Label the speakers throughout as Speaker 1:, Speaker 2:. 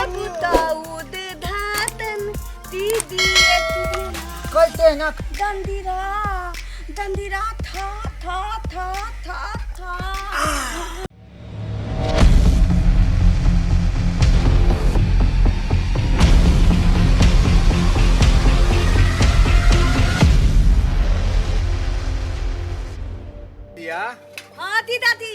Speaker 1: बुताऊ दे धातन दीदी
Speaker 2: कहते ना।
Speaker 1: दंदिरा दंदिरा था था था था था।
Speaker 2: दिया।
Speaker 1: हाँ दी दादी।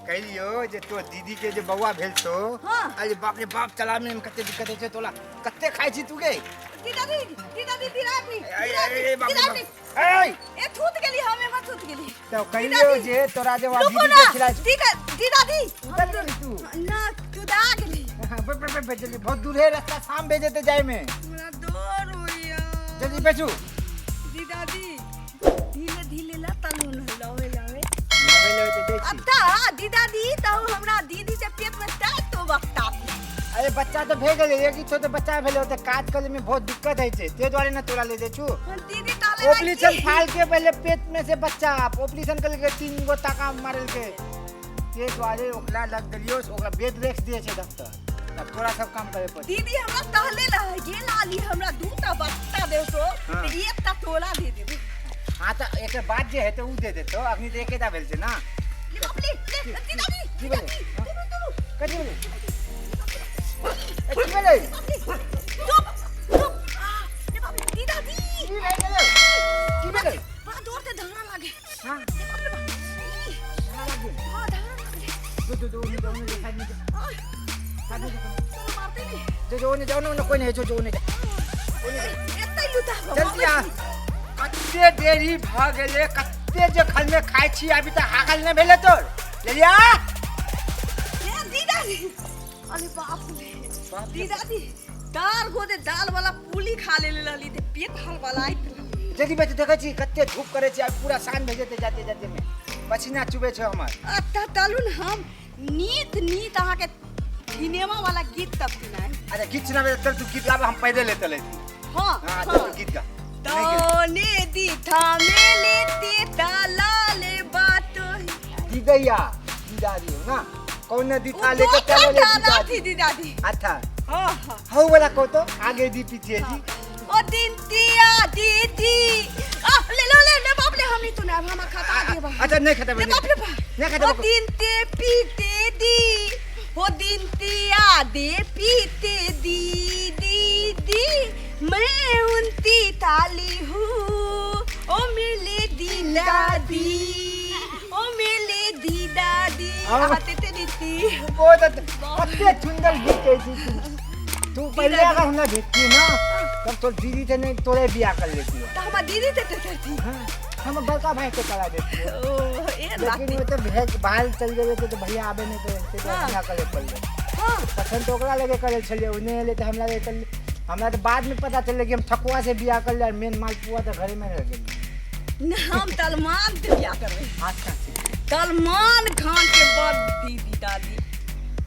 Speaker 2: कहियो जे तो दीदी के जे बौआ भेल छौ।
Speaker 1: हाँ।
Speaker 2: अरे बाप रे बाप, चलाबे में कते दिक्कत होइ छै तोला, कते खाइ छी तू गे?
Speaker 1: दी दादी, दी दादी, दी रानी,
Speaker 2: ए,
Speaker 1: दी रानी,
Speaker 2: ए, बाप
Speaker 1: दी
Speaker 2: रे
Speaker 1: रानी।
Speaker 2: बाप। ए,
Speaker 1: ए थूत गेली, हम एमे थूत गेली।
Speaker 2: तो
Speaker 1: दी
Speaker 2: कहियो
Speaker 1: दादी।
Speaker 2: जे तोरा जे
Speaker 1: रुको
Speaker 2: दीदी
Speaker 1: ना,
Speaker 2: के खिलाइ
Speaker 1: दी दी दादी।
Speaker 2: उतर गेली तू?
Speaker 1: ना, तू दा गेली।
Speaker 2: हाँ, बे, बे, बे, बे, जल्दी, बहुत दूर है रास्ता, शाम भेजे ते जाय में।
Speaker 1: हमरा डर होइया।
Speaker 2: जल्दी बैठू।
Speaker 1: दी दादी, धीरे धीरे ला तलू न लवे लवे।
Speaker 2: लवे लवे ते जाइ छी।
Speaker 1: अत्ता दी दादी, तो हमरा दीदी से पेट में ताय तो वक्ता।
Speaker 2: अरे बच्चा तो भे गेलै, एक ही तो बच्चा भेलै, ओते काज करे में बहुत दिक्कत होइ छै, ते दुआरे न तोरा ले जाइ छु।
Speaker 1: दीदी ताले
Speaker 2: ऑपरेशन फाल के पहले पेट में से बच्चा ऑपरेशन कर के 3 गो टाका मारल के, ते दुआरे ओकरा लग गेलियो, ओकरा बेड रेस्ट दिए छै डॉक्टर, तब तोरा सब काम करे पड़तै।
Speaker 1: दीदी हमरा तहले रह गेल आली, हमरा दूटा बच्चा दे तो
Speaker 2: हाँ।
Speaker 1: एकटा तोला दे देबो।
Speaker 2: हां त एकर बाद जे हेतै उ दे देतौ, अखनी त एकेटा भेल छै ना।
Speaker 1: ले बाप ले, ले, दी दादी,
Speaker 2: की
Speaker 1: दी
Speaker 2: भेलै?
Speaker 1: दादी, तुरु, तुरु।
Speaker 2: कथी भेलै? ए, की भेलै?
Speaker 1: चुप, चुप। आ, ले बाप रे, दी दादी।
Speaker 2: की भए गेलै? की भेलै?
Speaker 1: बड़ा जोर से धरा लागे।
Speaker 2: हां।
Speaker 1: ले बाप रे बाप। ई,
Speaker 2: धरा लागे?
Speaker 1: हां, धरा लागे।
Speaker 2: जो, जो, जो, ओने जाओ, ओने जाओ, साइड में जाओ।
Speaker 1: आ,
Speaker 2: साइड में जाओ।
Speaker 1: चलो मारते नहीं।
Speaker 2: जो, जो, ओने जाओ, ओने, ओने, कोई नहीं है, जो, जो, ओने जाओ। ओने जाओ।
Speaker 1: एतै लुता भऽ
Speaker 2: जल्दी आ। कते देरी भऽ गेलै, कते जे खल में खाइ छी, अभी तक हागल नहि भेलै तोर। लेलिया?
Speaker 1: ए, दी दादी। अरे बाप रे।
Speaker 2: बाप रे।
Speaker 1: दी दादी, दाल गोदे दाल वाला पूरी खा लेले रहली ते पेट हलबलाइत रहली।
Speaker 2: जल्दी बच, देखै छी कते धूप करै छी, आब पूरा साँझ भए जेतै जाते जाते में, पसीना चुबै छै हमर।
Speaker 1: अत्ता तलु न हम नीत नीत अहाँके सिनेमा वाला गीत तब सुनाए।
Speaker 2: अच्छा गीत सुनाबे चल, तू गीत गाबे, हम पैदल लेते लेती।
Speaker 1: हाँ,
Speaker 2: हाँ,
Speaker 1: हाँ।
Speaker 2: चल तू गीत गा।
Speaker 1: तोने दी था मेले ते ताला ले बात।
Speaker 2: दीदैया, दीदादी हो ना, कौन दी था
Speaker 1: वो
Speaker 2: लेके
Speaker 1: दो
Speaker 2: चलो ले
Speaker 1: था
Speaker 2: दीदादी।
Speaker 1: थी दीदादी।
Speaker 2: अच्छा।
Speaker 1: हाँ, हाँ।
Speaker 2: हौ वाला को तो आगे दी पीछे दी।
Speaker 1: ओ दिन दिया दीदी। आ, ले लो, ले, ले, बाप ले, हम नहीं सुनाब, हम खाता देबा।
Speaker 2: अच्छा, नहीं खाता
Speaker 1: ले बाप रे बाप।
Speaker 2: नहीं खाता
Speaker 1: ओ दिन ते पीते दी, ओ दिन तिया दे पीते दी, दी, दी, मैं उनती ताली हूँ, ओ मिले दी दादी, ओ मिले दी दादी।
Speaker 2: हाँ।
Speaker 1: आते ते दीदी।
Speaker 2: बहुत कते सुंदर गीत कहै छी तू। तू पहले अगर हमरा भेटती ना, तब तो दीदी से नहीं तोरे बियाह कर लेती हो।
Speaker 1: तो हमार दीदी ते ते करती।
Speaker 2: हाँ, हम बड़का भाई के चला देती हो।
Speaker 1: ओ, ए
Speaker 2: लेकिन
Speaker 1: बात।
Speaker 2: वो तो भेज बाहर चल गए तो भैया आबे नहीं करे, तो
Speaker 1: हाँ।
Speaker 2: बियाह करे पड़ले।
Speaker 1: हाँ।
Speaker 2: पसंद तो ओकरा लगे करे छलियै, ओ नहि एलै तऽ हमरा लगे कर। हमरा तऽ बाद में पता चललै कि हम ठकुआ से बियाह कर लियै, मेन मालपुआ तऽ घरे में रह गेलै।
Speaker 1: ना, हम तलमान से बियाह करबै।
Speaker 2: अच्छा, ठीक।
Speaker 1: सलमान खान के बड़ दीदी दादी।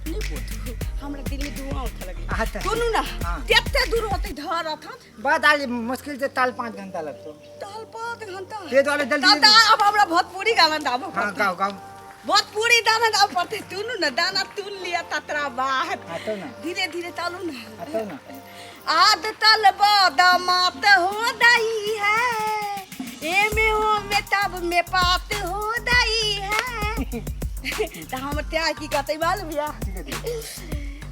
Speaker 1: नहीं पूछू, हमरा दिल में धुआं उठे लगे।
Speaker 2: अच्छा।
Speaker 1: सुनू ना,
Speaker 2: हाँ।
Speaker 1: कते दूर होते धर अथन?
Speaker 2: बात आली मुश्किल से ताल 5 घंटा लगतो।
Speaker 1: ताल 5 घंटा?
Speaker 2: ते दुआरे जल्दी
Speaker 1: तब
Speaker 2: जल्दी।
Speaker 1: त अब हमरा भोजपुरी गाना दाबो
Speaker 2: हाँ,
Speaker 1: पड़तै।
Speaker 2: गाओ, गाओ।
Speaker 1: भोजपुरी गाना दाबो पड़तै। सुनू ना, दाना तुन लिया ततरा बात।
Speaker 2: हाँ, तो ना।
Speaker 1: धीरे धीरे तालू ना।
Speaker 2: हाँ, तो ना।
Speaker 1: आद तल बदमात हो दही है, ए में हो में तब में पात हो दही है। त हमर त्याग की कहतै मालूम या?
Speaker 2: ठीक है, ठीक है।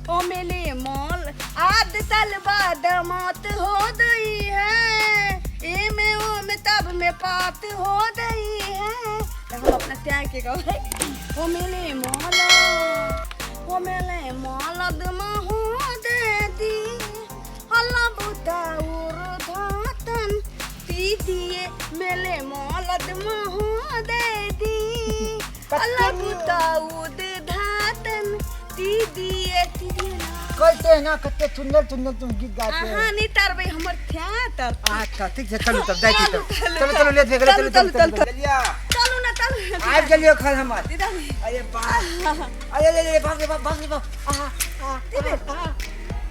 Speaker 1: ओ मेले मॉल आद तल बदमात हो दही है, ए में हो में तब में पात हो दही है। त हम अपना त्याग के कहबै, ओ मेले मॉल, ओ मेले मॉल दमा हो दे दी, हल्ला बुता उर धातन ती दिए, मेले मॉल दमा हो दे दी, हल्ला बुता उर धातन ती दिए, ती दिए ना।
Speaker 2: कहते हैं ना, कते सुंदर सुंदर तुम गीत गाते हो।
Speaker 1: अहाँ नहीं तरबै, हमर थ्या तर।
Speaker 2: अच्छा, ठीक छै, चलू तब, जाइ छी तब।
Speaker 1: चलू,
Speaker 2: चलू, चलू, लेट भए गेलै, चलू,
Speaker 1: चलू,
Speaker 2: चलू, चलू,
Speaker 1: चलू,
Speaker 2: चलिया।
Speaker 1: चलू ना, चलू।
Speaker 2: आबि गेलियौ खल हमर।
Speaker 1: दीदा।
Speaker 2: अरे बाप। अरे, अरे, अरे, बाप रे बाप, बाप रे बाप। आहा, आहा,
Speaker 1: दीदी।
Speaker 2: आहा,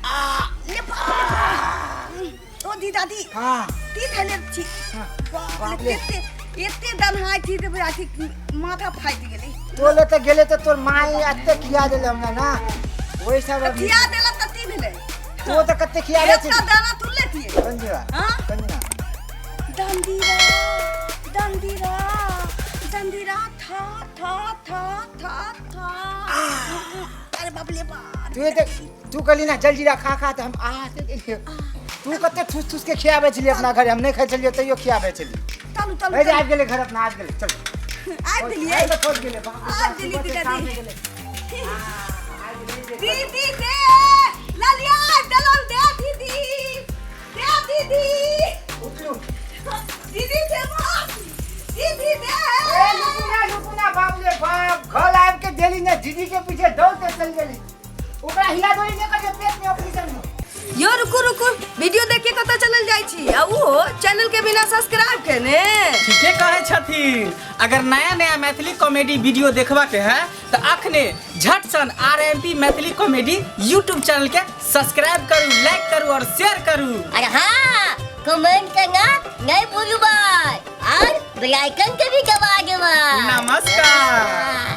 Speaker 2: आहा।
Speaker 1: ले बाप रे बाप। ओ दीदा दी।
Speaker 2: हाँ।
Speaker 1: ती धैले छी।
Speaker 2: हाँ।
Speaker 1: बाप
Speaker 2: बाप
Speaker 1: रे,
Speaker 2: रे।
Speaker 1: एते, एते दन्हाइ छी जे बुझाइ छी माथा फाटि गेलै।
Speaker 2: तोले तऽ गेलै तऽ तोर माय एते खिया देलै हमरा ना, ओहि सब
Speaker 1: तऽ
Speaker 2: अभी-
Speaker 1: खिया देलक तऽ ती भेलै।
Speaker 2: तू तऽ कते खियाबै छी।
Speaker 1: एकटा दाना तुर लेतियै।
Speaker 2: कोन जीरा?
Speaker 1: हाँ?
Speaker 2: कोन जीरा?
Speaker 1: दंदीरा दंदीरा दंदीरा, था था था था था। अरे बाप रे बाप।
Speaker 2: तू तऽ तू कहली ना जलजीरा खा खा, तऽ हम आ गेलियै। तू कते ठूस ठूस के खियाबै छली अपना घरे, हम नहि खाइ छलियै तैयो खियाबै छली।
Speaker 1: चलू चलू।
Speaker 2: ए जे आबि गेलै घर अपना, आबि गेलै, चल।
Speaker 1: आबि गेलियै।
Speaker 2: आबि पहुँच गेलै, बाप रे बाप,
Speaker 1: आबि गेली।
Speaker 2: सुबह से
Speaker 1: दीदी।
Speaker 2: काम नहि गेलै। आबि गेलै।
Speaker 1: दीदी दे ललिया दलल दे, दीदी दे, दीदी।
Speaker 2: उठलू।
Speaker 1: दीदी दे बाप, दीदी दे।
Speaker 2: ए लुकू ना, लुकू ना, बाप रे बाप, घर आबि के देली ने दीदी के पीछे दौड़ के चल गेली। ओकरा हिला डोली नहि करियो, पेट में ऑपरेशन में।
Speaker 1: यो रुकू रुकू, वीडियो देख के कतऽ चलल जाइ छी आ उहो चैनल के बिना सब्सक्राइब केने?
Speaker 3: ठीके कहै छथिन। अगर नया नया मैथिली कॉमेडी वीडियो देखबा के है तऽ अखने झट सन R M P Maithili comedy YouTube channel के सब्सक्राइब करू, लाइक करू और शेयर करू।
Speaker 4: और हाँ, कमेंट करना नहीं भूलू भाई और बेल आइकन के भी दबा देबै।
Speaker 3: नमस्कार।
Speaker 4: हाँ।